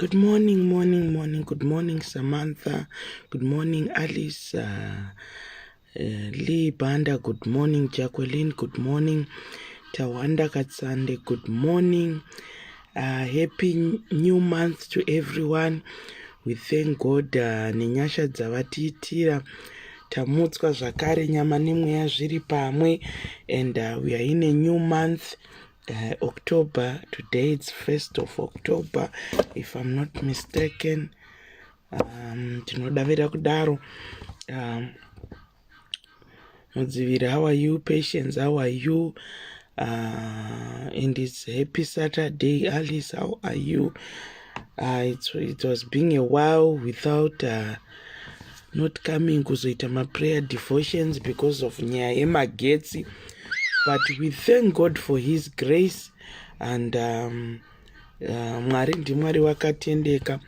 Good morning, morning, morning. Good morning, Samantha. Good morning, Alice. Lee Banda, good morning. Jacqueline, good morning. Tawanda Katsande, good morning. Happy new month to everyone. We thank God nenyasha dzavatiitira. Tamutswa zvakare nyama nemweya zviri pamwe and we are in a new month. October, today it's 1st of October if I'm not mistaken. Tinodavira kudaro. Mudziviri, how are you? Patience, how are you? And it's happy Saturday. Alice, how are you? It was being a while without not coming kuzoita maprayer devotions because of nyaya yemagetsi, but we thank God for his grace and Mwari ndiMwari wakatendeka.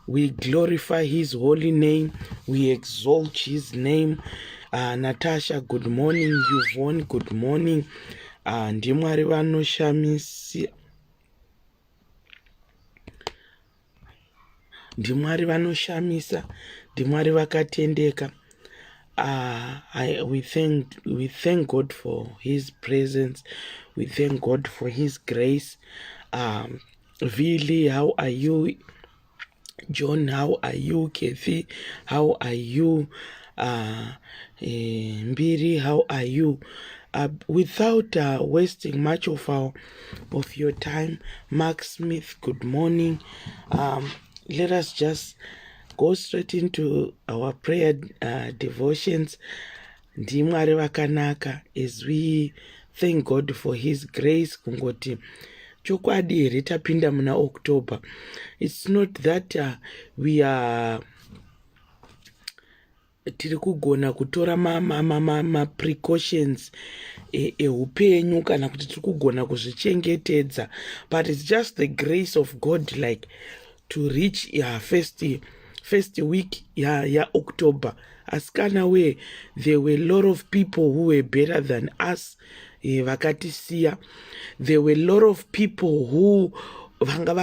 We glorify his holy name, we exalt his name. Natasha, good morning. Yvonne, good morning. NdiMwari vanoshamisa, ndiMwari vanoshamisa, ndiMwari vakatendeka. We thank God for his presence, we thank God for his grace. Vili, how are you? John, how are you? Kathy, how are you? Mbiri, how are you? Without wasting much of your time, Mark Smith, good morning. Let us just go straight into our prayer devotions. NdiMwari vakanaka as we thank God for his grace. Kungoti chokwadi here tapinda muna October? It's not that we are tiri kugona kutora maprecautions eupenyu kana kuti tiri kugona kuzvichengetedza, but it's just the grace of God, like to reach first week yaOctober. Asikana we, there were a lot of people who were better than us vakatisiya. There were a lot of people who vanga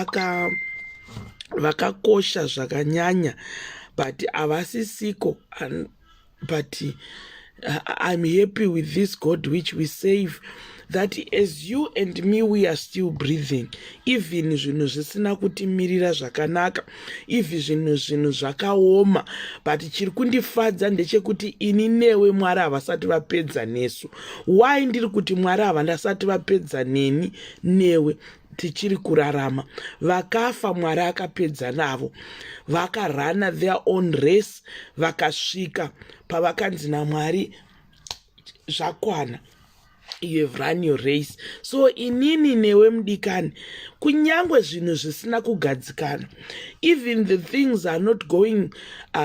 vakakosha zvakanyanya, but havasisiko. But I'm happy with this God which we serve, that as you and me, we are still breathing, even zvinhu zvisina kutimirira zvakanaka, even zvinhu zvakaoma. But chiri kundifadza ndechekuti ini newe, Mwari havasati vapedza nesu. Why ndiri kuti Mwari havandasati vapedza neni newe? Tichiri kurarama. Vakafa, Mwari akapedza navo, vakarana their own race, vakasvika pavakanzi naMwari, "Zvakwana, you have run your race." So inini newe, mudikani, kunyange zvinhu zvisina kugadzikana, even the things are not going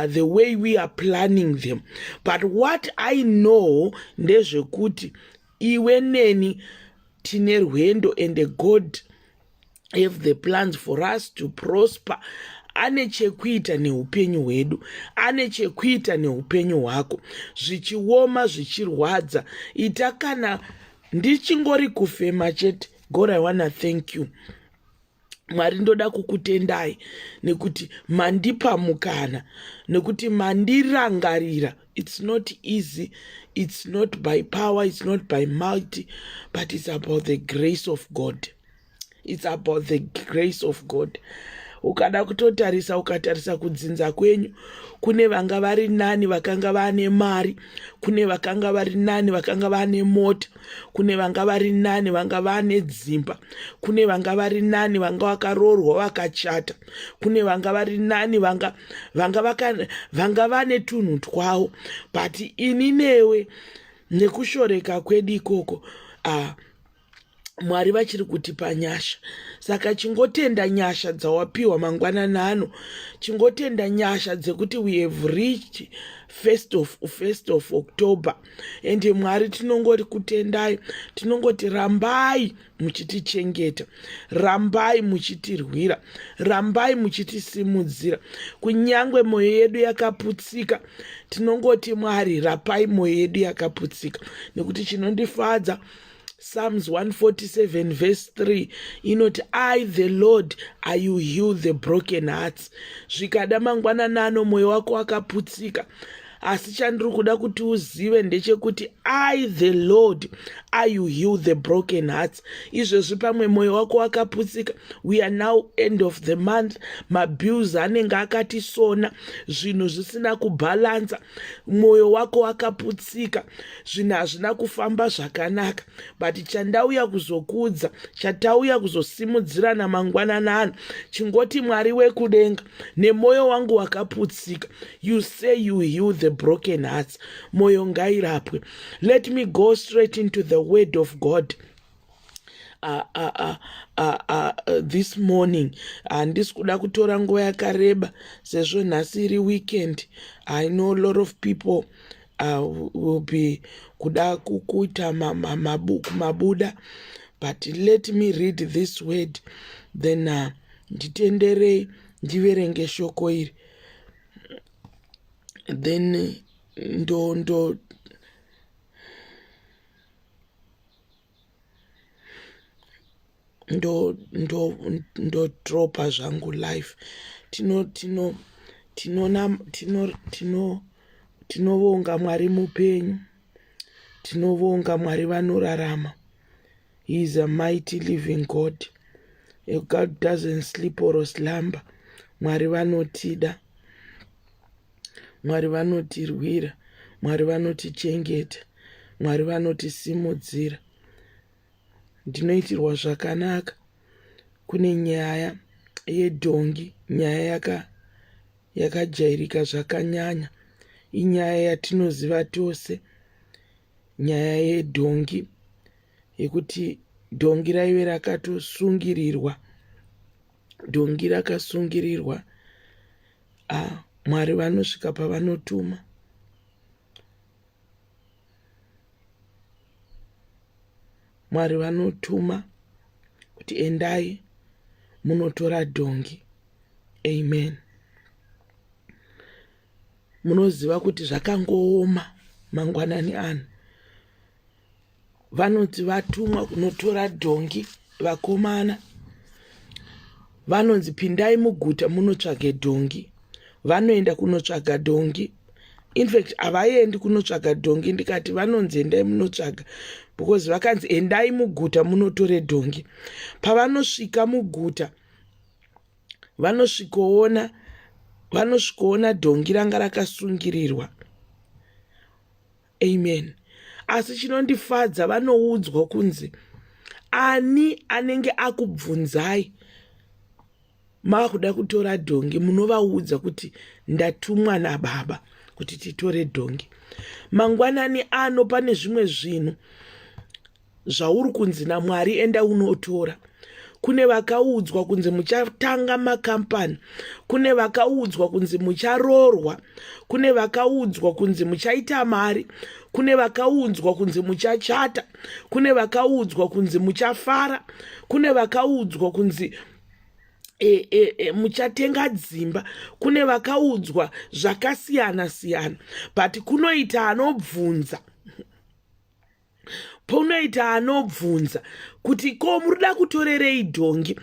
the way we are planning them, but what I know ndezvekuti iwe neni tine rwendo and God have the plans for us to prosper. Ane chekuita neupenyu hwedu, ane chekuita neupenyu hwako. Zvichioma, zvichirwadza, ita kana ndichingori kufema chete, God, I wanna thank you. Mwari, ndoda kukutendai nekuti mandipa mukana, nekuti mandirangarira. It's not easy, it's not by power, it's not by might, but it's about the grace of God. It's about the grace of God. Ukada kutotarisa, ukatarisa kudzinza kwenyu, kune vanga vari nani, vakanga vane mari, kune vakanga vari nani, vakanga vane mota, kune vanga vari nani, vanga vane dzimba, kune vanga vari nani, vanga vakaroorwa, vakachata, kune vanga vari nani, vanga vane tunhu twavo. But ini newe, nekushoreka kwedu ikoko, Mwari vachiri kutipa nyasha. Saka chingotenda nyasha dzawapiwa mangwanani ano. Chingotenda nyasha dzekuti we have reached first of October. And Mwari, tinongoti kutendai, tinongoti rambai muchitichengeta, rambai muchitirwira, rambai muchitisimudzira. Kunyange mwoyo yedu yakaputsika, tinongoti, Mwari, rapai mwoyo yedu yakaputsika, nekuti chinondifadza Psalms 147 verse 3 inoti I the Lord I you heal the broken hearts. Zvikada mangwanani ano mwoyo wako wakaputsika asi chandiri kuda kuti uzive ndechekuti I the Lord I you heal the broken hearts. Izvezvi pamwe mwoyo wako wakaputsika. We are now end of the month, mabills anenge akatisona, zvinhu zvisina kubhalansa, mwoyo wako wakaputsika. Zvinhu hazvina kufamba zvakanaka but chandauya kuzokuudza chatauya kuzosimudzirana mangwanani ano chingoti mwari wekudenga nemwoyo wangu wakaputsika you say you heal the broken hearts mwoyo ngairapwe let me go straight into the word of god this morning handisi uh, kuda kutora nguva yakareba sezvo nhasi iri weekend i know a lot of people will be kuda kuita mabuda but let me read this word then nditenderei ndiverenge shoko iri then ndo ndo ndo ndo ndodropa zvangu life tino tino tinona tino tino tinovonga mwari mupenyu tinovonga mwari vanorarama he is a mighty living god a god doesn't sleep or slumber mwari vanotida Mwari vanotirwira, Mwari vanotichengeta, Mwari vanotisimudzira. Ndinoitirwa zvakanaka. Kune nyaya yedhongi, nyaya yaka yakajairika zvakanyanya. Inyaya yatinoziva tose, nyaya yedhongi yekuti dhongi raive rakatosungirirwa, dhongi rakasungirirwa Ah, Mwari vanosvika pavanotuma. Mwari vanotuma kuti endai munotora dhongi. Amen. Munoziva kuti zvakangooma mangwanani ano. Vanoti vatumwa kunotora dhongi vakomana vanonzi pindai muguta munotsvage dhongi. Vanoenda kunotsvaga dhongi. Infact havaendi kunotsvaga dhongi ndikati vanonzi endai munotsvaga because vakanzi endai muguta munotore dhongi. Pavanosvika muguta vanosvikoona vanosvikoona dhongi ranga rakasungirirwa. Amen. Asi chinondifadza vanoudzwa kunzi ani anenge akubvunzai makuda kutora dhongi munovaudza kuti ndatumwa nababa kuti titore dhongi. Mangwanani ano pane zvimwe zvinhu zvauri kunzi naMwari enda unotora. Kune vakaudzwa kunzi muchatanga makampani, kune vakaudzwa kunzi mucharoorwa, kune vakaudzwa kunzi muchaita mari, kune vakaudzwa kunzi muchachata, kune vakaudzwa kunzi muchafara, kune vakaudzwa kunzi e, e, e, muchatenga dzimba kune vakaudzwa zvakasiyana siyana but kunoita anobvunza Ponoita anobvunza kuti ko murida kutorerei dhongi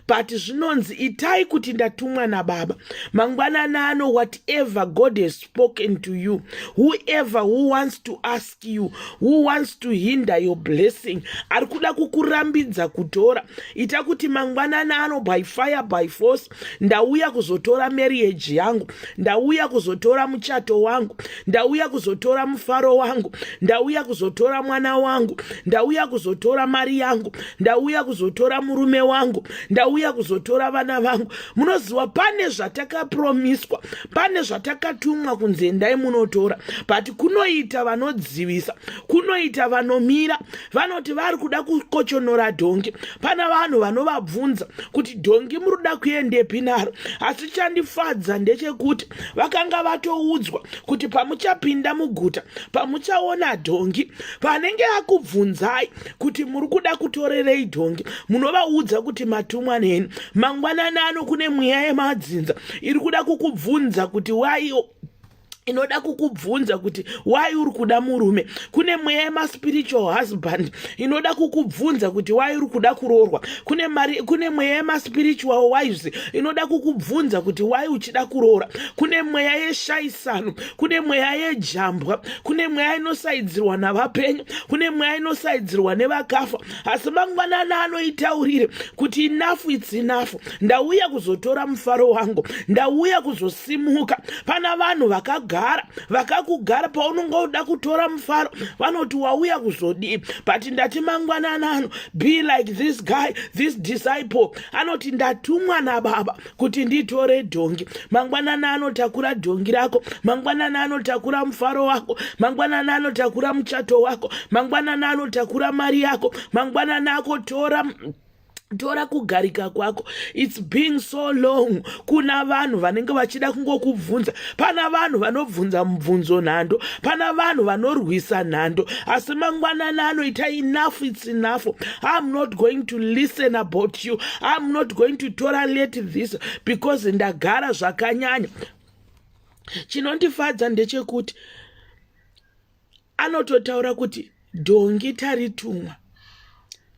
but zvinonzi itai kuti ndatumwa nababa mangwanani ano whatever god has spoken to you whoever who wants to ask you who wants to hinder your blessing ari kuda kukurambidza kutora ita kuti mangwanani ano by fire by force ndauya kuzotora marriage yangu ndauya kuzotora muchato wangu ndauya kuzotora mufaro wangu ndauya kuzotora mwana wangu ndauya kuzotora mari yangu ndauya kuzotora murume wangu ndauya kuzotora vana vangu munoziva pane zvatakapromiswa pane zvatakatumwa kunzi endai munotora but kunoita vanodzivisa kunoita vanomira vanoti vari kuda kukochonora dhongi pana vanhu vanovabvunza kuti dhongi muri kuda kuendepi naro asi chandifadza ndechekuti vakanga vatoudzwa kuti pamuchapinda muguta pamuchaona dhongi panenge akubvunzai kuti muri kuda kutorerei dhongi munovaudza kuti matumwa neni mangwanani ano kune mweya yemadzinza iri kuda kukubvunza kuti waiyo Inoda kukubvunza kuti why uri kuda murume. Kune mweya yemaspiritual husband inoda kukubvunza kuti why uri kuda kuroorwa. Kune mari, kune mweya yemaspiritual wives inoda kukubvunza kuti why uchida kuroora. Kune mweya yeshaisano, kune mweya yejambwa, kune mweya inosaidzirwa navapenyu, kune mweya inosaidzirwa nevakafa. Asi mangwanani anoitaurire kuti enough it's enough. Ndauya kuzotora mufaro wangu, ndauya kuzosimuka. Pana vanhu vakagara vakakugara paunonga uda kutora mufaro, vanoti wauya kuzodii? But ndati mangwanani ano, be like this guy, this disciple anoti ndatumwa nababa kuti nditore dhongi. Mangwanani anotakura dhongi rako, mangwanani anotakura mufaro wako, mangwanani anotakura muchato wako, mangwanani anotakura mari yako, mangwanani akotora tora kugarika kwako. It's being so long. Kuna vanhu vanenge vachida kungokubvunza. Pana vanhu vanobvunza mubvunzo nhando, pana vanhu vanorwisa nhando, asi mangwanani anoita enough it's enough. I'm not going to listen about you. I'm not going to tolerate this because ndagara zvakanyanya. Chinondifadza ndechekuti anototaura kuti dhongi taritumwa,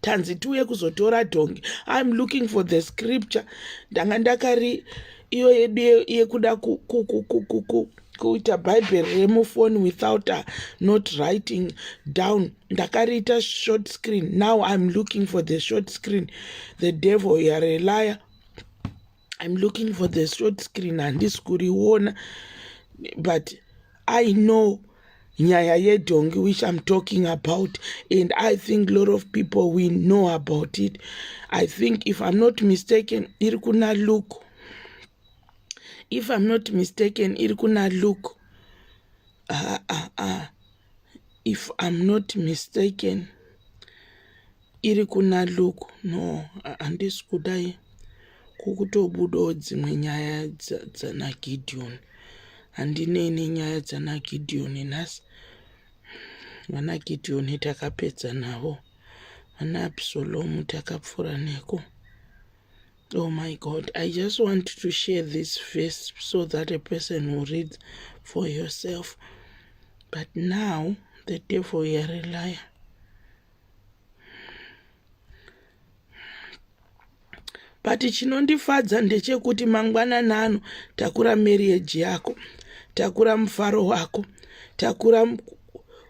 tanzi tiuye kuzotora dhongi. I'm looking for the scripture. Ndanga ndakari iyo yedu yekuda kuita bhaibheri remufoni without not writing down. Ndakariita short screen. Now I'm looking for the short screen. The devil, you are a liar. I'm looking for the short screen, handisi kuriona, but I know nyaya yedhongi which I'm talking about, and I think a lot of people, we know about it. I think, if I'm not mistaken, iri kuna Luke. If I'm not mistaken, iri kuna Luke. If I'm not mistaken, iri kuna Luke. No, handisi kudai kukutobudawo dzimwe nyaya dzanaGideon. Handinei nenyaya dzanaGideon nhasi. Vana Gideon takapedza navo, vana Absalomu takapfuura neko. Oh my God, I just want to share this verse so that a person will read for yourself. But now the devil, you are a liar. But chinondifadza ndechekuti mangwanani ano takura marriage yako, takura mufaro wako, takura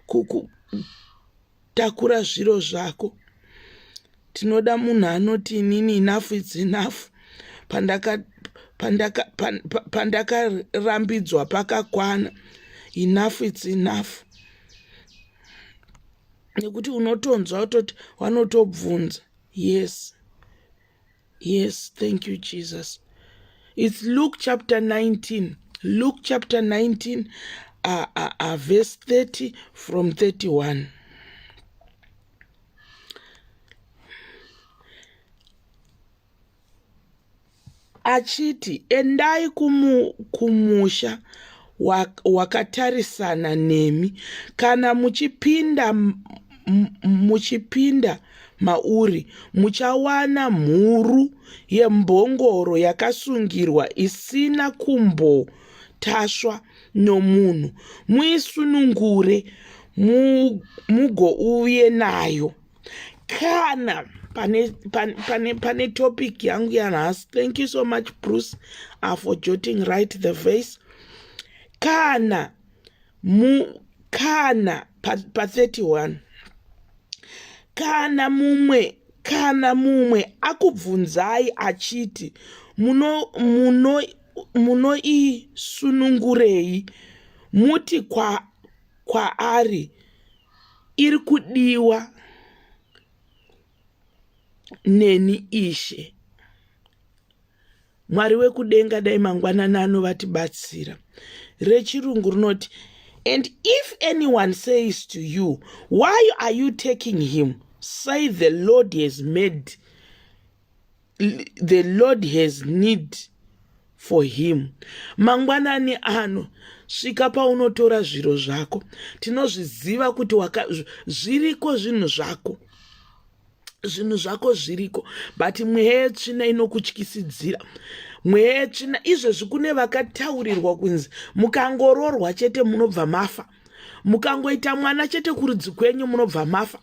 kuku, takura zviro zvako. Tinoda munhu anoti inini enough it's enough. Pandakarambidzwa pakakwana. Enough it's enough. Nekuti unotonzwa kutoti vanotobvunza. Yes, thank you, Jesus. It's Luke chapter 19. Luke chapter 19, verse 30 from 31. Achiti, endai kumusha wakatarisana nemi. Kana muchipinda mauri, muchawana mhuru yembongoro yakasungirwa isina kumbotasvwa nomunhu. Muisunungure mugouye nayo. Kana pane, pane, pane, pane topic yangu yanhasi. Thank you so much, Bruce, for jotting right the verse. Kana mu kana pa, pa 31, kana mumwe akubvunzai achiti, Munoisunungurei?" muti kwaari, "Iri kudiwa neni Ishe." Mwari wekudenga dai mangwanani anovatibatsira. Rechirungu rinoti, "And if anyone says to you, 'Why are you taking him?' say, The Lord has need for him." Mangwanani ano svika paunotora zviro zvako. Tinozviziva kuti zviriko zvinhu zvako, zvinhu zvako zviriko, but mweya yetsvina inokutyisidzira. Mweya yetsvina izvezvi kune vakataurirwa kunzi mukangoroorwa chete munobva mafa. Mukangoita mwana chete kurudzi kwenyu munobva mafa.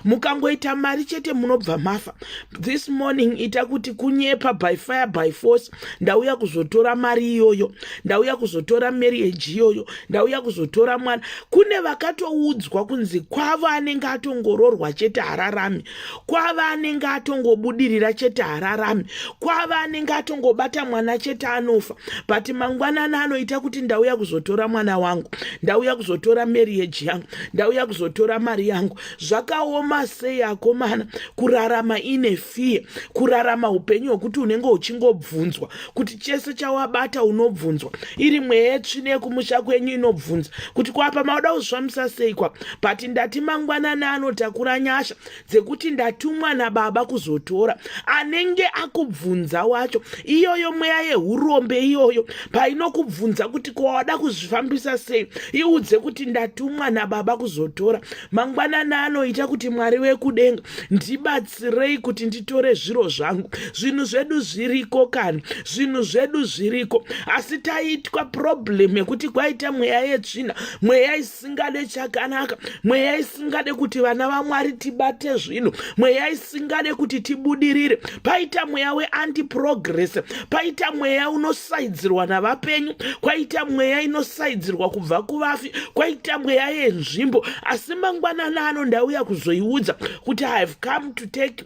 Mukangoita mari chete munobva mafa. This morning ita kuti kunyepa by fire by force. Ndauya kuzotora mari iyoyo, ndauya kuzotora marriage iyoyo, ndauya kuzotora mwana. Kune vakatoudzwa kunzi kwavo anenge atongororwa chete hararami, kwava anenge atongobudirira chete hararami, kwava anenge atongobata mwana chete anofa. But mangwanani anoita kuti ndauya kuzotora mwana wangu, ndauya kuzotora marriage yangu, ndauya kuzotora mari yangu. Zvakaoma sei akomana kurarama ine fear, kurarama upenyu hwekuti unenge uchingobvunzwa kuti chese chawabata unobvunzwa. Iri mweya yetsvina yekumusha kwenyu inobvunza kuti kwapa mauda kuzvifambisa sei kwa. But ndati mangwanani anotakura nyasha dzekuti ndatumwa nababa kuzotora anenge akubvunza wacho. Iyoyo mweya yehurombe iyoyo painokubvunza kuti kwawada kuzvifambisa sei, iudze kuti ndatumwa nababa kuzotora. Mangwanani anoita kuti Mwari wekudenga ndibatsirei kuti nditore zviro zvangu. Zvinhu zvedu zviriko kani, zvinhu zvedu zviriko, asi taitwa problem yekuti kwaita mweya yetsvina, mweya isingade chakanaka, mweya isingade kuti vana vaMwari tibate zvinhu, mweya isingade kuti tibudirire. Paita mweya weanti-progress, paita mweya unosaidzirwa navapenyu, kwaita mweya inosaidzirwa kubva kuvafi, kwaita mweya yenzvimbo. Asi mangwanani ano ndauya kuzoiudza kuti I have come to take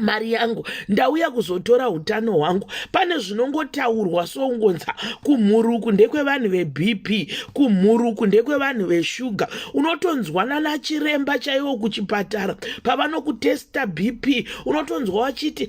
mari yangu, ndauya kuzotora utano hwangu. Pane zvinongotaurwa soungonza kumhuruku ndekwevanhu veBP, kumhuruku ndekwevanhu veshuga. Unotonzwana nachiremba chaiwo kuchipatara pavanokutesta BP, unotonzwa vachiti,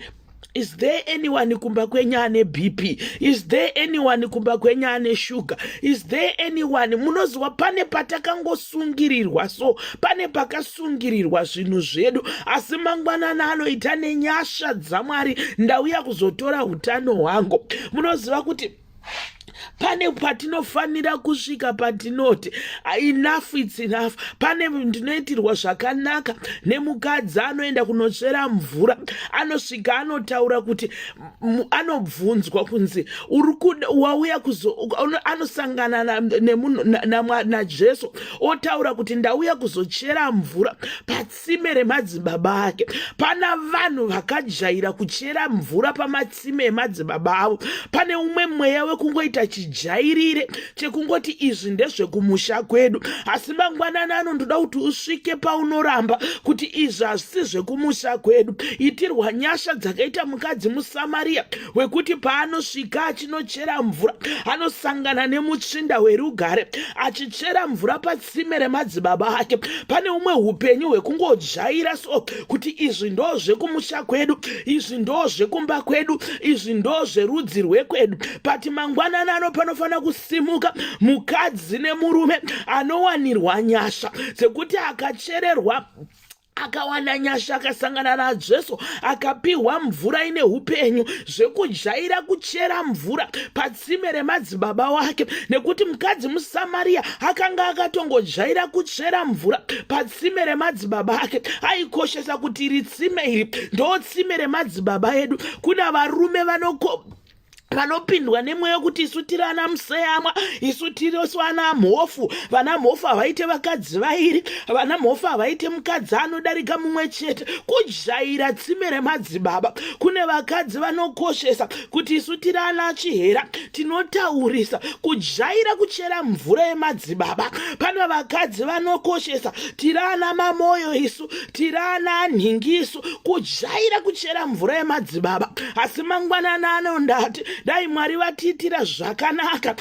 "Is there anyone kumba kwenyu ane BP? Is there anyone kumba kwenyu ane shuga? Is there anyone?" Munoziva pane patakangosungirirwa, so pane pakasungirirwa zvinhu zvedu. Asi mangwanani anoita nenyasha dzaMwari ndauya kuzotora utano hwangu. Munoziva kuti pane patinofanira kusvika patinoti enough, it's enough. Pane ndinoitirwa zvakanaka nemukadzi anoenda kunotsvera mvura, anosvika anotaura kuti anobvunzwa kunzi uri kuda wauya kuzo, anosangana naJesu otaura kuti ndauya kuzochera mvura patsime remadzibaba ake. Pana vanhu vakajaira kuchera mvura pamatsime emadzibaba avo. Pane umwe mweya wekungoita chijairire chekungoti izvi ndezvekumusha kwedu. Asi mangwanani ano ndoda kuti usvike paunoramba kuti izvi hazvisi zvekumusha kwedu. Itirwa nyasha dzakaita mukadzi muSamariya wekuti paanosvika achinochera mvura anosangana nemuchinda werugare achichera mvura patsime remadzibaba ake. Pane umwe upenyu hwekungojaira so kuti izvi ndo zvekumusha kwedu, izvi ndo zvekumba kwedu, izvi ndo zverudzi rwekwedu. But mangwanani ano panofanira kusimuka mukadzi nemurume anowanirwa nyasha dzekuti akachererwa, akawana nyasha, akasangana naJesu, akapiwa mvura ine upenyu, zvekujaira kuchera mvura patsime remadzibaba wake. Nekuti mukadzi muSamariya akanga akatongojaira kuchera mvura patsime remadzibaba ake, aikoshesa kuti iri tsime iri ndo tsime remadzibaba edu. Kuna varume vanopindwa nemweya wekuti isu tiri ana museyamwa, isu tirisu ana mhofu. Vana mhofu havaite vakadzi vairi, vana mhofu havaite mukadzi anodarika mumwe chete. Kujaira tsime remadzibaba. Kune vakadzi vanokoshesa kuti isu tiri ana chihera, tinotaurisa. Kujaira kuchera mvura yemadzibaba. Pane vakadzi vanokoshesa tiri ana mamoyo, isu tiri ana nhingi isu. Kujaira kuchera mvura yemadzibaba. Asi mangwanani ano ndati dai Mwari vatiitira zvakanaka,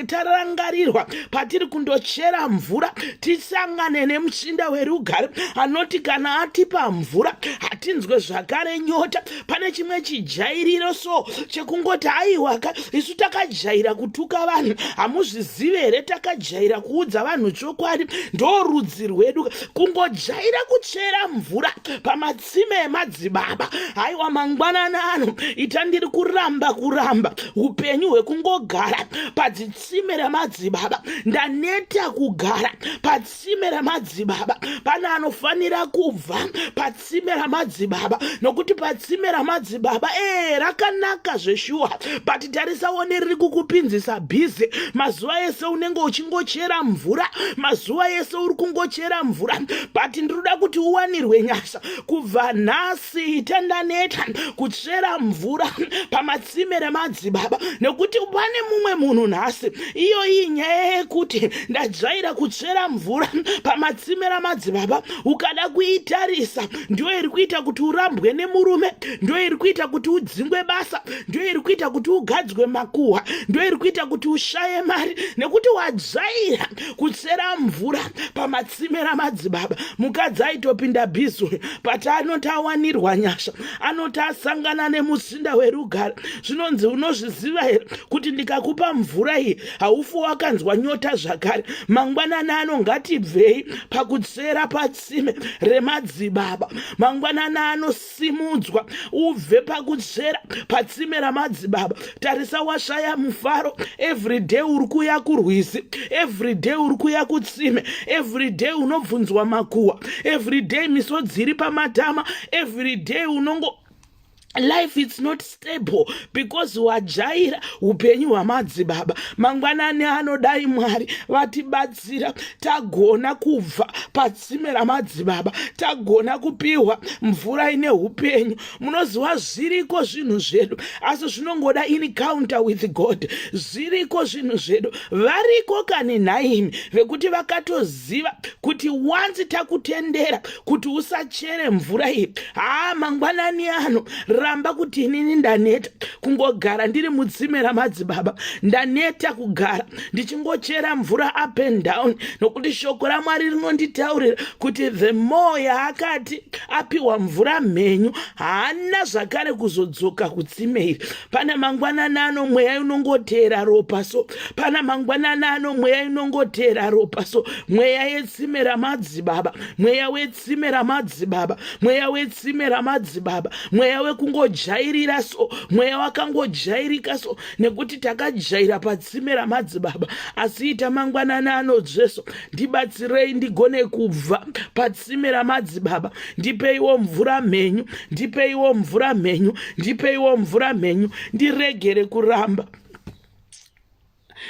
tarangarirwa patiri kundochera mvura, tisangane nemuchinda werugare anoti kana atipa mvura hatinzwe zvakare nyota. Pane chimwe chijairiro so chekungoti aiwaka, isu takajaira kutuka vanhu, hamuzvizivi here? Takajaira kuudza vanhu chokwadi, ndo rudzi rwedu. Kungojaira kuchera mvura pamatsime emadzibaba. Haiwa, mangwanani ano ita ndiri kuramba. kuramba upenyu hwekungogara padzitsime ramadzibaba. Ndaneta kugara patsime ramadzibaba. Pane anofanira kubva patsime ramadzibaba, nokuti patsime ramadzibaba ee rakanaka zveshuwa, but tarisaone riri kukupinzisa busy. Mazuva ese unenge uchingochera mvura, mazuva ese uri kungochera mvura, but ndinoda kuti uwanirwe nyasha kubva nhasi. Ita ndaneta kuchera mvura pamatsime remadzibaba, nekuti pane mumwe munhu nhasi iyo iyi nyaya yekuti ndajaira kuchera mvura pamatsime ramadzibaba, ukada kuitarisa, ndiyo iri kuita kuti urambwe nemurume, ndiyo iri kuita kuti udzingwe basa, ndiyo iri kuita kuti ugadzwe makuhwa, ndiyo iri kuita kuti ushaye mari, nekuti wajaira kuchera mvura pamatsime ramadzibaba. Mukadzi aitopinda busy, but anoti awanirwa nyasha, anoti asangana nemusinda werugare, zvinonzi, "Unozviziva here kuti ndikakupa mvura iyi haufi wakanzwa nyota zvakare?" Mangwanani ano ngatibvei pakuchera patsime remadzibaba. Mangwanani anosimudzwa ubve pakuchera patsime ramadzibaba. Tarisa, washaya mufaro. Everyday uri kuya kurwizi, everyday uri kuya kutsime, everyday unobvunzwa makuhwa, everyday misodzi iri pamatama, everyday unongo life is not stable because wajaira upenyu hwamadzibaba. Mangwanani anodai Mwari vatibatsira, tagona kubva patsime ramadzibaba, tagona kupiwa mvura ine upenyu. Munoziva, zviriko zvinhu zvedu, asi zvinongoda encounter with God. Zviriko zvinhu zvedu, variko kani nhaimi vekuti vakatoziva kuti once takutendera kuti usachere mvura iyi. Haa, mangwanani ano ramba kuti, "Inini ndaneta kungogara ndiri mutsime ramadzibaba. Ndaneta kugara ndichingochera mvura up and down," nokuti shoko raMwari rinonditaurira kuti the more yaakati apiwa mvura mhenyu, haana zvakare kuzodzoka kutsime iri. Pana mangwanani ano mweya unongoteera ropa, so pana mangwanani ano mweya inongoteera ropa, so mweya yetsime ramadzibaba, mweya wetsime ramadzibaba, mweya wetsime ramadzibaba, mweya wekungojairira, so mweya wakangojairika, so nekuti takajaira patsime ramadzibaba. Asi ita mangwanani ano, Jesu, ndibatsirei ndigone kubva patsime ramadzibaba. Ndipeiwo mvura mhenyu, ndipeiwo mvura mhenyu, ndipeiwo mvura mhenyu. Ndiregere kuramba,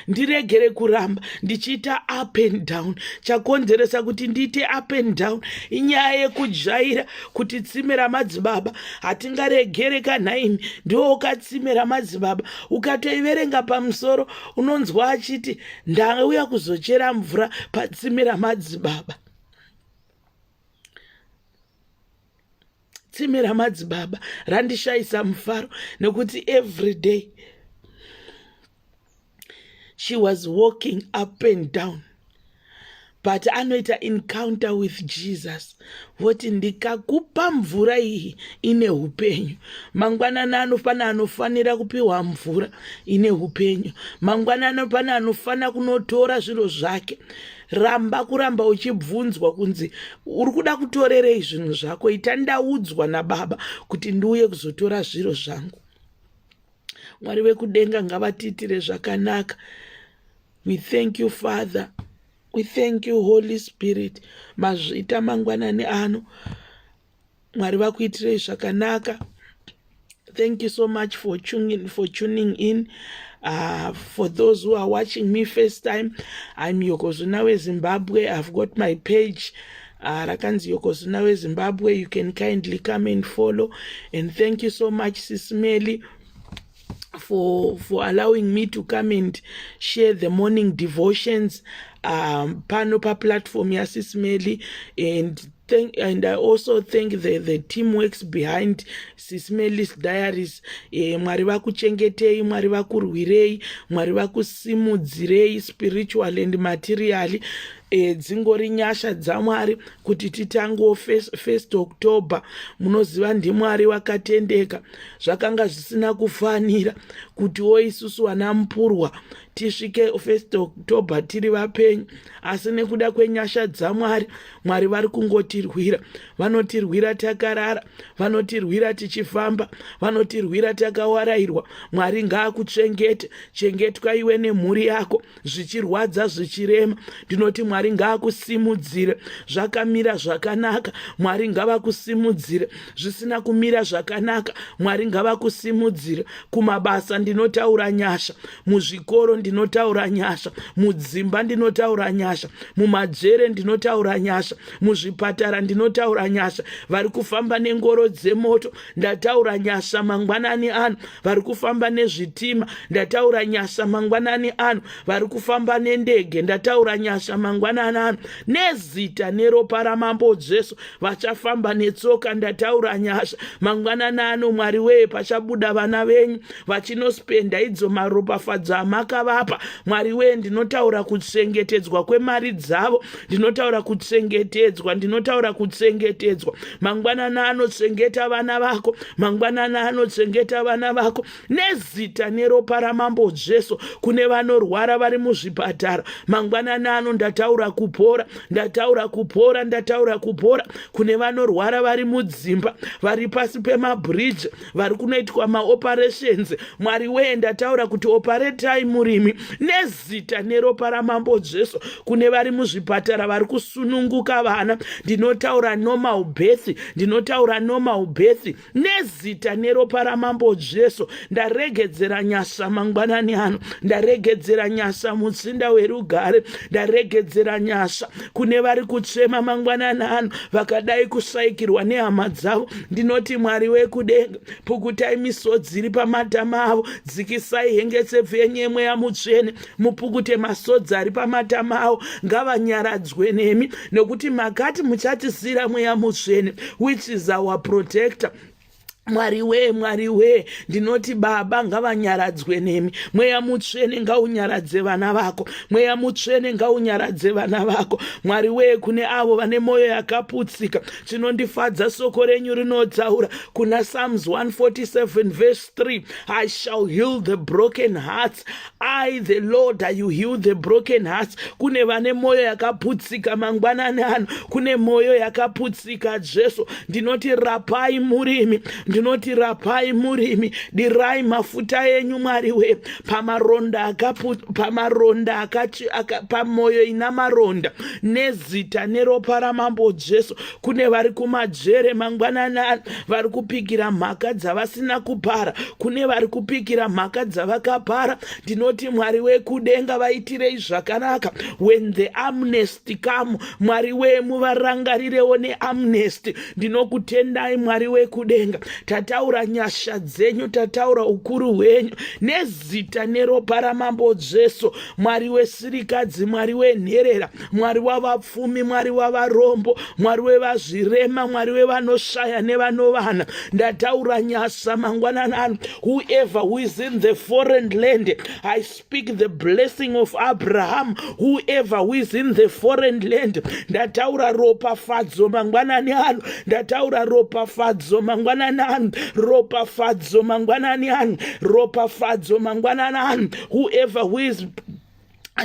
ndiregere kuramba ndichiita up and down. Chakonzeresa kuti ndiite up and down inyaya yekujaira kuti tsime ramadzibaba hatingaregere kanhaimi. Ndiwo katsime ramadzibaba, ukatoiverenga pamusoro unonzwa achiti, "Ndauya kuzochera mvura patsime ramadzibaba." Tsime ramadzibaba randishayisa mufaro nekuti every day she was walking up and down, but anoita encounter with Jesus, voti, "Ndikakupa mvura iyi ine upenyu." Mangwanani anofana anofanira kupiwa mvura ine upenyu. Mangwanani pane anofanira kunotora zviro zvake. Ramba kuramba uchibvunzwa kunzi, "Uri kuda kutorerei zvinhu zvako?" Ita, "Ndaudzwa nababa kuti ndiuye kuzotora zviro zvangu." Mwari vekudenga ngavatiitire zvakanaka. We thank you, Father. We thank you, Holy Spirit. Mazvita mangwanani ano. Mwari vakuitirei zvakanaka. Thank you so much for tuning in. For those who are watching me first time, I'm Yokozuna weZimbabwe. I've got my page rakanzi Yokozuna weZimbabwe. You can kindly come and follow. And thank you so much, Sis Melly, for allowing me to come and share the morning devotions pano paplatform yaSis Melly. And I also thank the team works behind Sis Melly's Diaries. Mwari vakuchengetei, Mwari vakurwirei, Mwari vakusimudzirei spiritually and materially. Dzingori nyasha dzaMwari kuti titangewo 1 October. Munoziva, ndiMwari wakatendeka. Zvakanga zvisina kufanira. Kutiwo isusu vana Mupurwa tisvike 1 October tiri vapenyu, asi nekuda kwenyasha dzaMwari, Mwari vari kungotirwira. Vanotirwira takarara, vanotirwira tichifamba, vanotirwira takawarairwa. Mwari ngaakuchengete. Chengetwa iwe nemhuri yako, zvichirwadza, zvichirema. Ndinoti Mwari ngaakusimudzire. Zvakamira zvakanaka, Mwari ngavakusimudzire. Zvisina kumira zvakanaka, Mwari ngavakusimudzire. Kumabasa ndinotaura nyasha, muzvikoro ndinotaura nyasha, mudzimba ndinotaura nyasha, mumajere ndinotaura nyasha, muzvipatara ndinotaura nyasha. Vari kufamba nengoro dzemoto, ndataura nyasha mangwanani ano. Vari kufamba nezvitima, ndataura nyasha mangwanani ano. Vari kufamba nendege, ndataura nyasha mangwanani ano, nezita neropa raMambo Jesu. Vachafamba netsoka, ndataura nyasha mangwanani ano. Mwari wee, pachabuda vana venyu vachinospenda idzo maropafadzo amakavapa, Mwari wee, ndinotaura kuchengetedzwa kwemari dzavo. Ndinotaura kuchengetedzwa, ndinotaura kuchengetedzwa mangwanani anochengeta vana vako mangwanani anochengeta vana vako, nezita neropa raMambo Jesu. Kune vanorwara vari muzvipatara mangwanani ano, ndataura kupora, ndataura kupora, ndataura kupora. Kune vanorwara vari mudzimba, vari pasi pemabhiriji, vari kunoitwa maoperations, Mwari wee, ndataura kuti operetai murimi, nezita neropa raMambo Jesu. Kune vari muzvipatara vari kusununguka vana, ndinotaura normal birth, ndinotaura normal birth, nezita neropa raMambo Jesu. Ndaregedzera nyasha mangwanani ano, ndaregedzera nyasha, mutsinda werugare. Ndaregedzera nyasha kune vari kuchema mangwanani ano, vakadai kushaikirwa nehama dzavo. Ndinoti Mwari wekudenga, pukutai misodzi iri pamatama avo. Dzikisai hengetsepfu yenyu yemweya mutsvene, mupukute masodzi ari pamatama avo. Ngavanyaradzwe nemi, nekuti makati muchatisiyira Mweya Mutsvene, which is our protector. Mwari wee, Mwari wee, ndinoti Baba ngavanyaradzwe nemi. Mweya Mutsvene ngaunyaradze vana vako, Mweya Mutsvene ngaunyaradze vana vako. Mwari wee, kune avo vane mwoyo yakaputsika, chinondifadza, soko renyu rinotaura kuna Psalms 147 verse 3, "I shall heal the broken hearts. I, the Lord, I heal the broken hearts." Kune vane mwoyo yakaputsika mangwanani ano, kune mwoyo yakaputsika, Jesu, ndinoti rapai murimi, ndinoti rapai murimi. Dirai mafuta enyu, Mwari we, pamaronda, pamaronda, pamwoyo ina maronda, nezita neropa raMambo Jesu. Kune vari kumajere mangwanani ano, vari kupikira mhaka dzavasina kupara, kune vari kupikira mhaka dzavakapara, ndinoti Mwari wekudenga, vaitirei zvakanaka. When the amnesty come, Mwari wemuvarangarirewo neamnesty. Ndinokutendai, Mwari wekudenga. Tataura nyasha dzenyu, tataura ukuru hwenyu, nezita neropa raMambo Jesu. Mwari wesirikadzi, Mwari wenherera, Mwari wavapfumi, Mwari wavarombo, Mwari wevazvirema, Mwari wevanoshaya nevanovana, ndataura nyasha mangwanani ano. Whoever who is in the foreign land, I speak the blessing of Abraham. Whoever who is in the foreign land, ndataura ropafadzo mangwanani ano, ndataura ropafadzo mangwanani ano, ropafadzo mangwanani ano, ropafadzo mangwanani ano. Whoever who is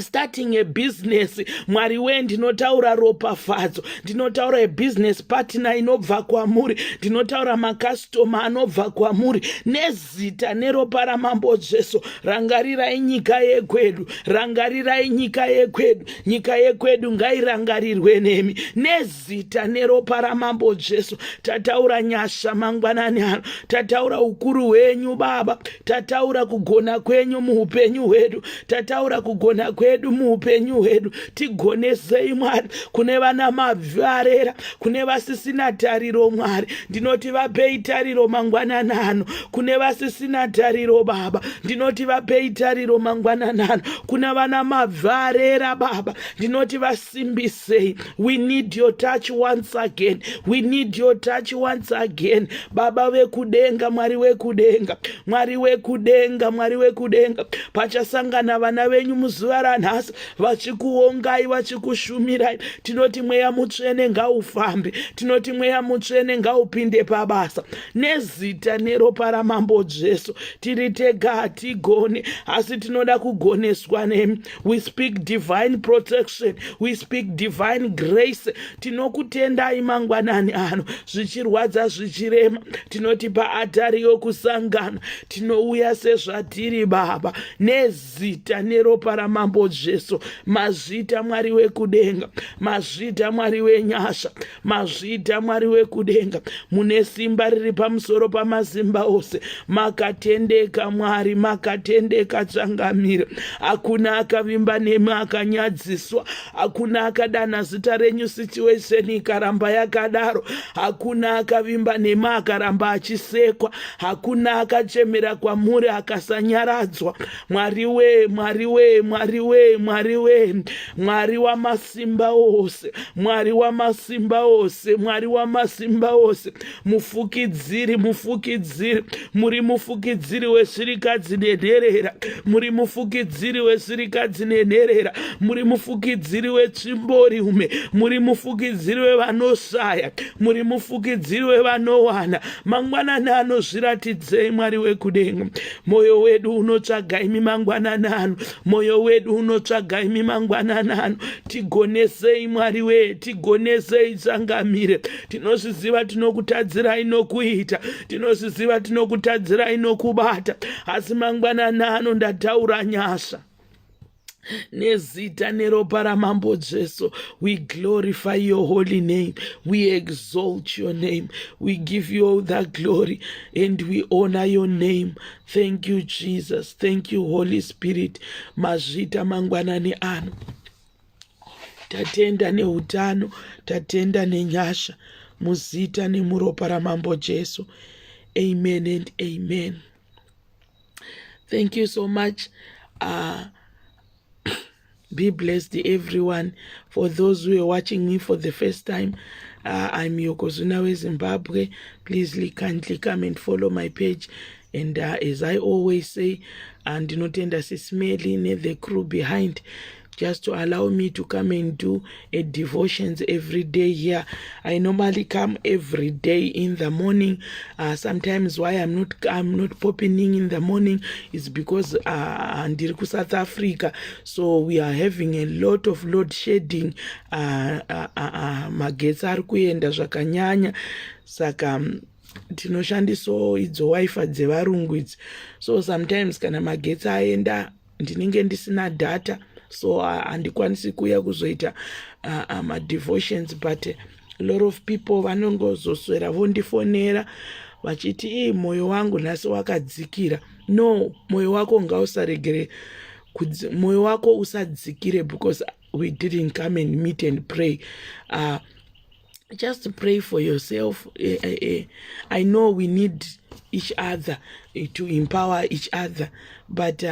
starting a business, Mwari wee, ndinotaura ropafadzo. Ndinotaura abusiness partner inobva kwamuri, ndinotaura makastoma anobva kwamuri, nezita neropa raMambo Jesu. Rangarirai nyika yekwedu, rangarirai nyika yekwedu. Nyika yekwedu ngairangarirwe nemi, nezita neropa raMambo Jesu. Tataura nyasha mangwanani ano, tataura ukuru hwenyu, Baba. Tataura kugona kwenyu muupenyu hwedu, tataura kugona kwedu muupenyu hwedu. Tigonesei, Mwari. Kune vana mabvi arera, kune vasisina tariro, Mwari, ndinoti vapei tariro mangwanani ano. Kune vasisina tariro, Baba, ndinoti vapei tariro mangwanani ano. Kuna vana mabvi arera, Baba, ndinoti vasimbisei. We need your touch once again, we need your touch once again. Baba vekudenga, Mwari wekudenga, Mwari wekudenga, Mwari wekudenga, pachasangana vana venyu muzuva. zuva ranhasi vachikuongai, vachikushumirai. Tinoti Mweya Mutsvene ngaufambe, tinoti Mweya Mutsvene ngaupinde pabasa nezita neropa raMambo Jesu. Tiri tega hatigone, asi tinoda kugoneswa nemi. We speak divine protection, we speak divine grace. Tinokutendai mangwanani ano, zvichirwadza zvichirema, tinoti paatari yokusangana tinouya sezvatiri Baba, nezita neropa raMambo Jesu. Mazvita Mwari wekudenga, mazvita Mwari wenyasha, mazvita Mwari wekudenga, mune simba riri pamusoro pamasimba ose. Makatendeka Mwari, makatendeka Changamire. Hakuna akavimba nemi akanyadziswa, hakuna akadana zita renyu situation ikaramba yakadaro, hakuna akavimba nemi akaramba achisekwa, hakuna akachemera kwamuri akasanyaradzwa. Mwari wee, Mwari wee, Mwari wee, Mwari wee, Mwari wamasimba ose, Mwari wamasimba ose, Mwari wamasimba ose, mufukidziri, mufukidziri, muri mufukidziri weshirikadzi nenherera, muri mufukidziri weshirikadzi nenherera, muri mufukidziri wetsvimboriume, muri mufukidziri wevanosaya, muri mufukidziri wevanowana. Mangwanani ano zviratidzei Mwari wekudenga. Moyo wedu unotsvaga imi mangwanani ano, moyo wedu unotsvaga imi mangwanani ano. Tigonesei Mwari wee, tigonesei Changamire. Tinozviziva tinokutadzirai nokuita, tinozviziva tinokutadzirai nokubata, asi mangwanani ano ndataura nyasha nezita neropa raMambo Jesu. We glorify your holy name, we exalt your name, we give you all the glory and we honor your name. Thank you Jesus, thank you Holy Spirit. Mazvita mangwanani ano, tatenda neutano, tatenda nenyasha, muzita nemuropa raMambo Jesu. Amen and amen. Thank you so much. Be blessed everyone. For those who are watching me for the first time, I'm Yokozuna weZimbabwe. Please kindly come and follow my page. And as I always say, ndinotenda Sismeli ne the crew behind, just to allow me to come and do a devotions every day here. I normally come every day in the morning. Sometimes why I'm not popping in the morning is because ndiri kuSouth Africa, so we are having a lot of load shedding. Magetsi ari kuenda zvakanyanya, saka tinoshandisawo idzo WiFi dzevarungu idzi. So sometimes kana magetsi aenda, ndinenge ndisina data, so handikwanisi kuuya kuzoita madevotions. But a lot of people vanongozoswera vondifonera vachiti, "Ii, mwoyo wangu nhasi wakadzikira." No, mwoyo wako ngausaregere, mwoyo wako usadzikire because we didn't come and meet and pray. Just pray for yourself. I know we need each other to empower each other, but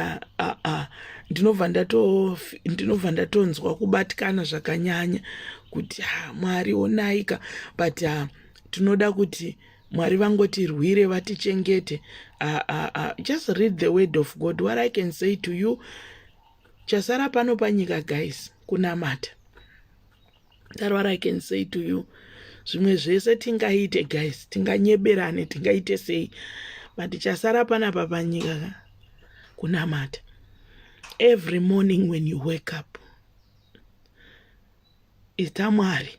ndinobva ndatonzwa kubatikana zvakanyanya kuti ha, Mwari onaika. But tinoda kuti Mwari vangotirwire, vatichengete. Just read the word of God. What I can say to you, chasara pano panyika guys, kunamata. That what I can say to you. Zvimwe zvese tingaite guys, tinganyeberane, tingaite sei, but chasara panapa panyika kunamata. Every morning when you wake up, ita, "Mwari,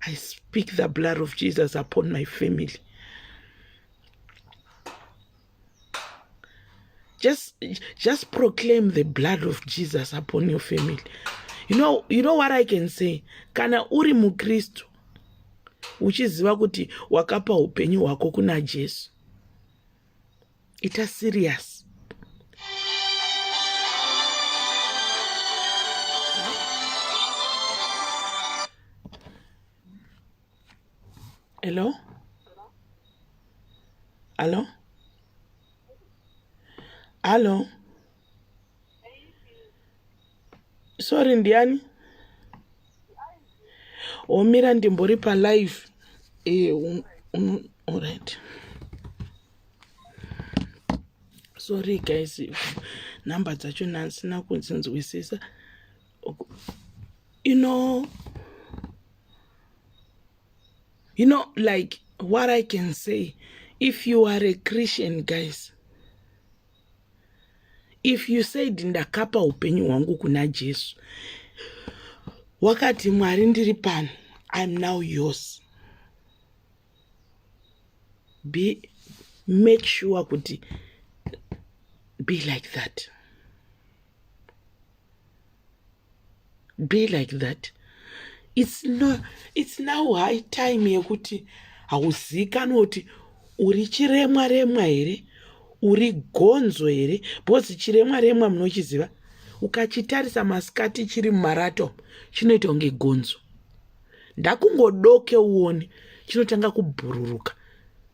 I speak the blood of Jesus upon my family." Just proclaim the blood of Jesus upon your family. You know what I can say, kana uri mukristu uchiziva kuti wakapa upenyu hwako kuna Jesu, ita serious. Hello, hello, hello. Sorry, ndiani? Omira, ndimbori palive. Alright, sorry guys, Nhamba dzacho ndandisina kudzinzwisisa. You know, you know, like what I can say, if you are a Christian, guys, if you said ndakapa upenyu hwangu kuna Jesu, wakati Mwari ndiri pano, I'm now yours, be make sure kuti be like that, be like that. It's no, it's now high time yekuti hauzikanwa kuti uri chiremwa remwa here, uri gonzo here, because chiremwa remwa munochiziva, ukachitarisa masikati chiri mumarato chinoita kunge gonzo, ndakungodoke uone chinotanga kubhururuka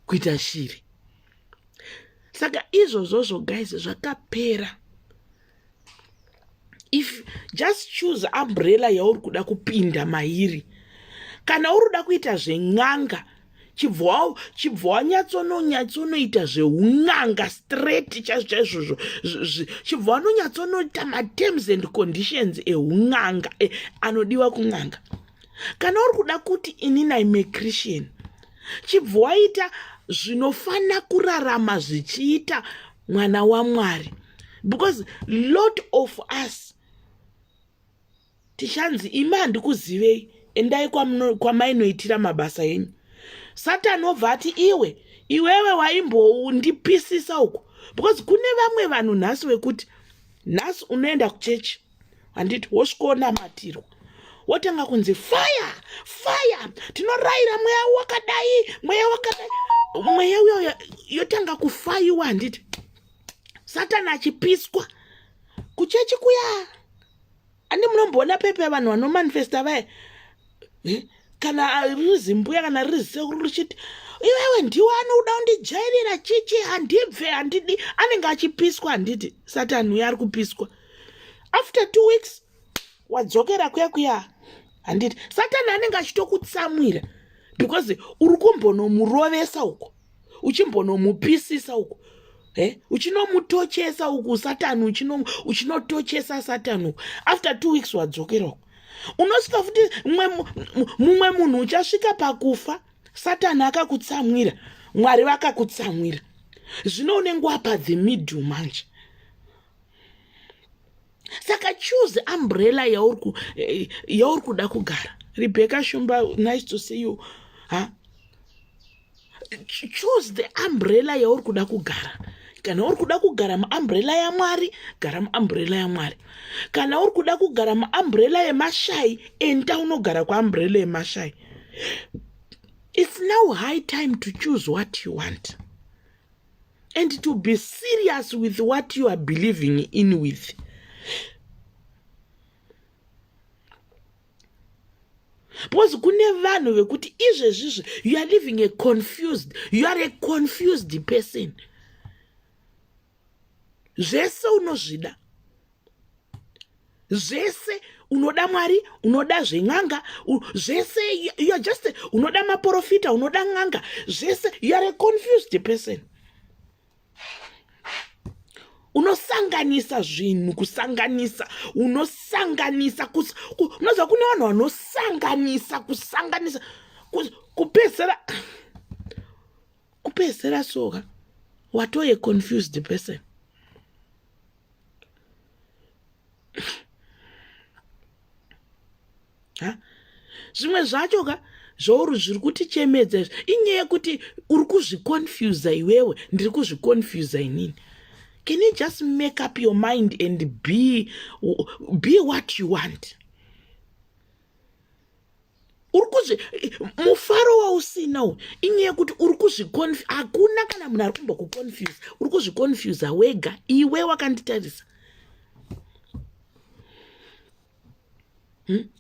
kuita shiri. Saka izvozvozvo guys zvakapera. If just choose umbrella yauri kuda kupinda mairi. Kana uri kuda kuita zven'anga, chibva wanyatsononyatsonoita zveun'anga straight chaizvo chaizvozvo, chibva wanonyatsonoita materms and conditions eun'anga anodiwa kun'anga. Kana uri kuda kuti inini I'm a Christian, chibva waita zvinofana kurarama zvichiita mwana waMwari, because lot of us tichanzi imi handikuzivei, endai kwamainoitira mabasa enyu. Satani obva ati iwe iwewe waimbondipisisa uko, because kune vamwe vanhu nhasi wekuti nhasi unoenda kuchechi, handiti, wosvikoonamatirwa, wotanga kunzi fire fire, tinorayira mweya wakadai, mweya wakadai, mweya uyo yotanga kufayiwa, handiti, Satani achipiswa kuchechi kuya. Andi munomboona pepe vanhu vanomanifesta vaya, kana riri zimbuya kana riri zisekuru richiti iwewe ndiwe anoda kundijairira chichi, handibve, handidi, anenge achipiswa, handiti, Satani uyo ari kupiswa. After 2 weeks wadzokera kuya kuya, handiti, Satani anenge achitokutsamwira because uri kumbonomurovesa uko, uchimbonomupisisa uko, uchinomutochesa uku Satani, uchinotochesa Satani uku. After 2 weeks wadzokera uko, unosvika futi mumwe munhu uchasvika pakufa Satani akakutsamwira, Mwari vakakutsamwira. Zvino unenge wapa the middle manje. Saka choose umbrella yauri kuda kugara. Rebecca Shumba, nice to see you. Ha, choose the umbrella yauri kuda kugara. Kana uri kuda kugara muumbrella yaMwari, gara muumbrella yaMwari. Kana uri kuda kugara muumbrella yemashai, enda unogara kuumbrella yemashai. It's now high time to choose what you want and to be serious with what you are believing in with. Because kune vanhu vekuti izvezvizvi you are living a confused, you are a confused person. Zvese unozvida, zvese unoda Mwari, unoda zven'anga, zvese you are just unoda maprofita, unoda n'anga, zvese. You are a confused person. Unosanganisa zvinhu, kusanganisa, unosanganisa, unoziva kune vanhu vanosanganisa, kusanganisa, kupedzisira kupedzisira soka watoye confused person. Ha, zvimwe zvacho ka zvauri zviri kutichemedza izvi inyaya yekuti uri kuzviconfusa iwewe, ndiri kuzviconfusa inini. Can you just make up your mind and be what you want? Uri kuzvi mufaro wausina uyu inyaya yekuti uri kuzviconf hakuna kana munhu ari kumbokuconfuse, uri kuzviconfusa wega iwe wakanditarisa.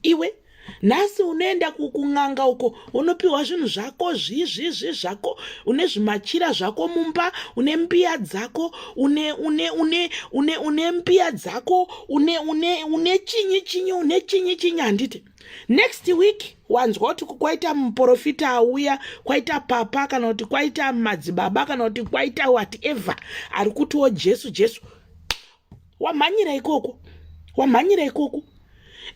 Iwe nhasi unoenda kun'anga uko, unopiwa zvinhu zvako zvizvizvi zvako, une zvimachira zvako mumba, une mbiya dzako, une une une une une mbiya dzako, une une une chinyi chinyi, une chinyi chinyi, handiti? Next week wanzwa kuti kwaita muprofita auya, kwaita papa, kana kuti kwaita madzibaba, kana kuti kwaita whatever ari kutiwo Jesu Jesu. Wamhanyira ikoko, wamhanyira ikoko.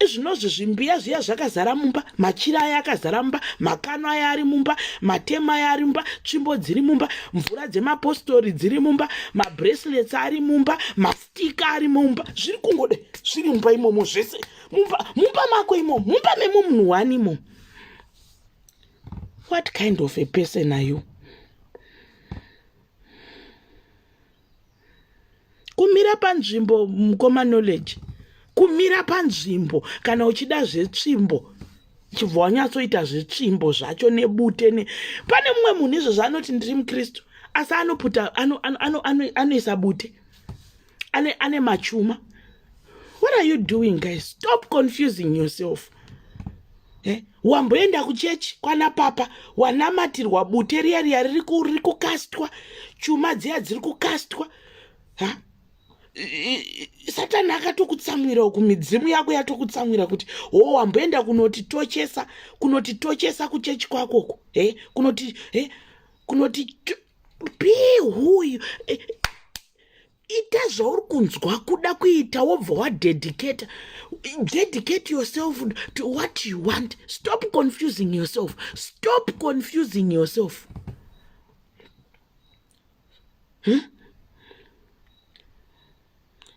Izvinozvi zvimbiya zviya zvakazara mumba, machira aya akazara mumba, makano aya ari mumba, matema aya ari mumba, tsvimbo dziri mumba, mvura dzemapostori dziri mumba, mabracelets ari mumba, mastika ari mumba, zviri kungode zviri mumba imomo zvese, mumba, mumba mako imomo, mumba memumunhu wani imomo. What kind of a person are you? Kumira panzvimbo, mukoma Knowledge, kumira panzvimbo. Kana uchida zvetsvimbo, chibva wanyatsoita zvetsvimbo zvacho nebute ne. Pane mumwe munhu izvozvo anoti ndiri muKristu, asi anoputa, anoisa ano, ano, ano bute, ane machuma. What are you doing, guys? Stop confusing yourself. Eh? Wamboenda kuchechi kwana papa, wanamatirwa bute riya riya riri kukastwa, chuma dziya dziri kukastwa. Ha, Satani akatokutsamwira uku, midzimu yako yatokutsamwira kuti ho wamboenda kunoti tochesa, kunoti tochesa kuchechi kwakoko, eh? Kunoti, eh? Kunoti be who you, eh, ita zvauri kunzwa kuda kuita, wobva wadedicata. Dedicate yourself to what you want. Stop confusing yourself, stop confusing yourself,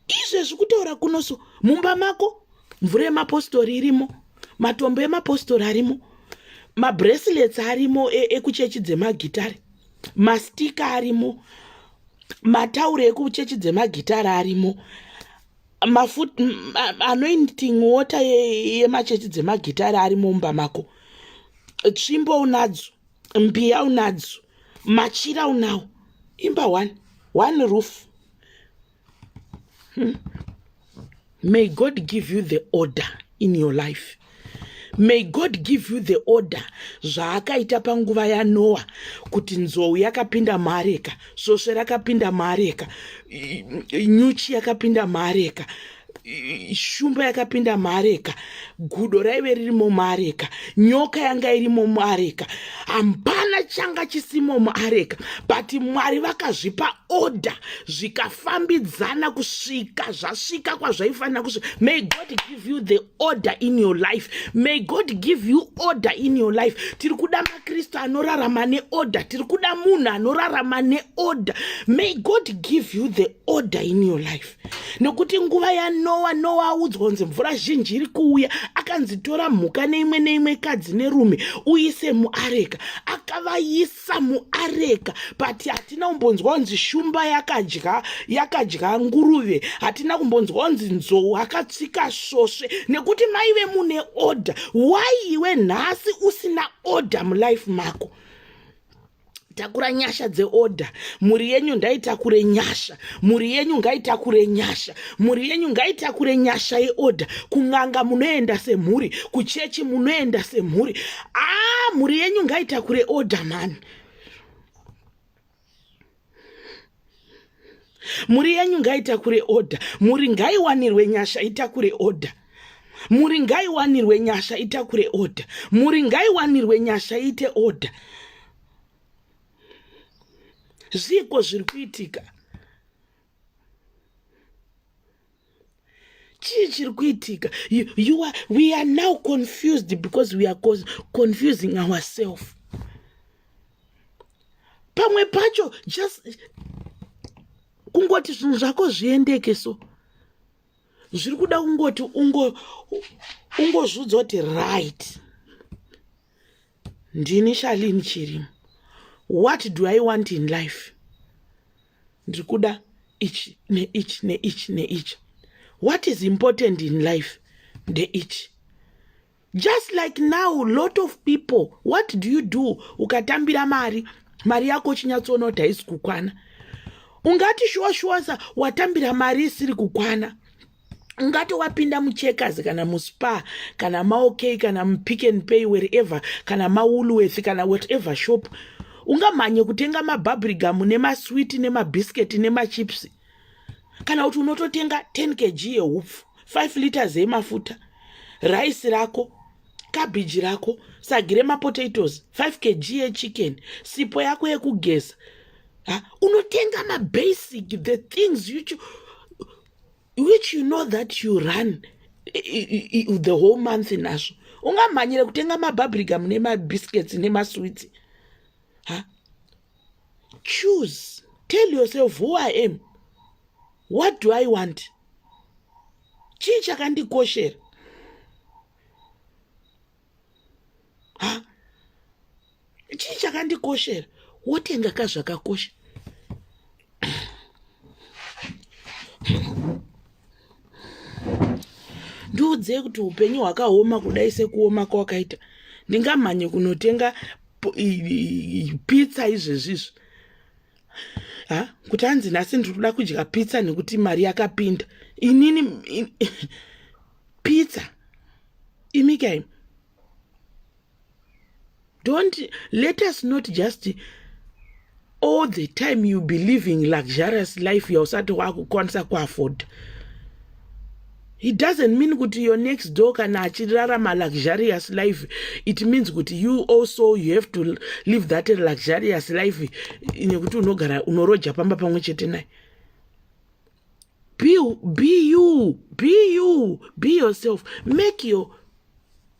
Izvezvi kutaura kunoso, mumba mako mvura yemapostori irimo, matombo emapostori arimo, mabracelets arimo ekuchechi dzemagitare, mastika arimo, matauro ekuchechi dzemagitare arimo, anointing water yemachechi dzemagitare arimo mumba mako, tsvimbo unadzo, mbiya unadzo, machira unawo. Imba one, one roof. May God give you the order in your life. May God give you the order zvaakaita panguva yaNoa, kuti nzou yakapinda muareka, svosve rakapinda muareka, nyuchi yakapinda muareka, shumba yakapinda muareka, gudo raive ririmo muareka, nyoka yanga irimo muareka, hapana changa chisimo muareka. But Mwari vakazvipa order, zvikafambidzana kusvika zvasvika kwazvaifanira kusvika. May God give you the order in your life. May God give you order in your life. Tiri kuda maKristu anorarama neorder, tiri kuda munhu anorarama neorder. May God give you the order in your life. Nekuti nguva yaNoa, Noa audzwa kunzi mvura zhinji iri kuuya, akanzi tora mhuka neimwe neimwe, kadzi nerume, uise muareka. Akavaisa muareka, but hatina kumbonzwa kunzi shumba yakadya nguruve, hatina kumbonzwa kunzi nzou akatsika svosve, nekuti maive mune order. Why iwe nhasi usina order mulife mako? Takura nyasha dzeorder. Mhuri yenyu ngaitakure nyasha, mhuri yenyu ngaitakure nyasha, mhuri yenyu ngaitakure nyasha yeorder. Kun'anga munoenda semhuri, kuchechi munoenda semhuri. Ah, mhuri yenyu ngaitakure order mani. Mhuri yenyu ngaitakure order. Mhuri ngaiwanirwe nyasha itakure order. Mhuri ngaiwanirwe nyasha itakure order. Mhuri ngaiwanirwe nyasha iite order. Zviko zviri kuitika? Chii chiri kuitika? You, you are, we are now confused because we are confusing ourselves. Pamwe pacho just kungoti zvinhu zvako zviendeke, so zviri kuda kungoti ungozviudza kuti right, ndini Shalini Chirimo. What do I want in life? Ndiri kuda ichi neichi neichi neichi. What is important in life ndeichi. Just like now, lot of people, what do you do ukatambira mari, mari yako uchinyatsoona kuti haisi kukwana? Ungati shuwa shuwasa watambira mari isiri kukwana, ungati wapinda muCheckers kana muSpar kana maOK kana muPick and Pay, wherever, kana maWoolworth kana whatever shop, ungamhanye kutenga mabubblegum nemaswiti nemabhisketi nemachips, kana kuti unototenga 10 kg yehupfu, 5 liters yemafuta, raisi rako, kabhiji rako, sagi remapotatoes, 5 kg yechicken, sipo yako yekugeza? Unotenga mabasic, the things you. Which you know that you run the whole month nazvo. Ungamhanyire kutenga mababrigam nemabiscuits nemasweets. Ha? Choose. Tell yourself who I am. What do I want? Chii chakandikoshera? Ha? Chii chakandikoshera? Wotenga ka zvakakosha. Ndiudzei kuti upenyu hwakaoma kudai sekuoma kwakaita. Ndingamhanye kunotenga pizza izvezvizvi. Ha? Kuti hanzi nhasi ndiri kuda kudya pizza nekuti mari yakapinda. Inini in, pizza. Imika imi. Don't let us not just all the time you be living luxurious life yausati wakukwanisa kuafford. It doesn't mean kuti your next door kana achirarama luxurious life, it means kuti you also you have to live that luxurious life nekuti unogara unoroja pamba pamwe chete naye. Be, be you, be you, be yourself. Make your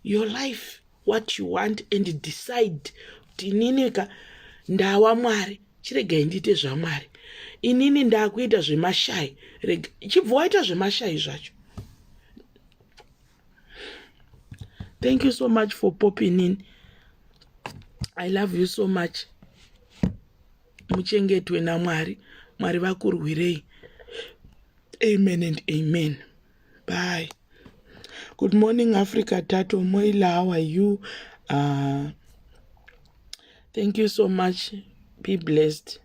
life what you want and decide kuti inini ka ndawa Mwari, chiregai ndiite zvaMwari. Inini ndakuita zvemashai, chibva waita zvemashai zvacho. Thank you so much for popping in. I love you so much. Muchengetwe naMwari. Mwari vakurwirei. Amen and amen. Bye. Good morning, Africa Tato Moila. How are you? Thank you so much. Be blessed.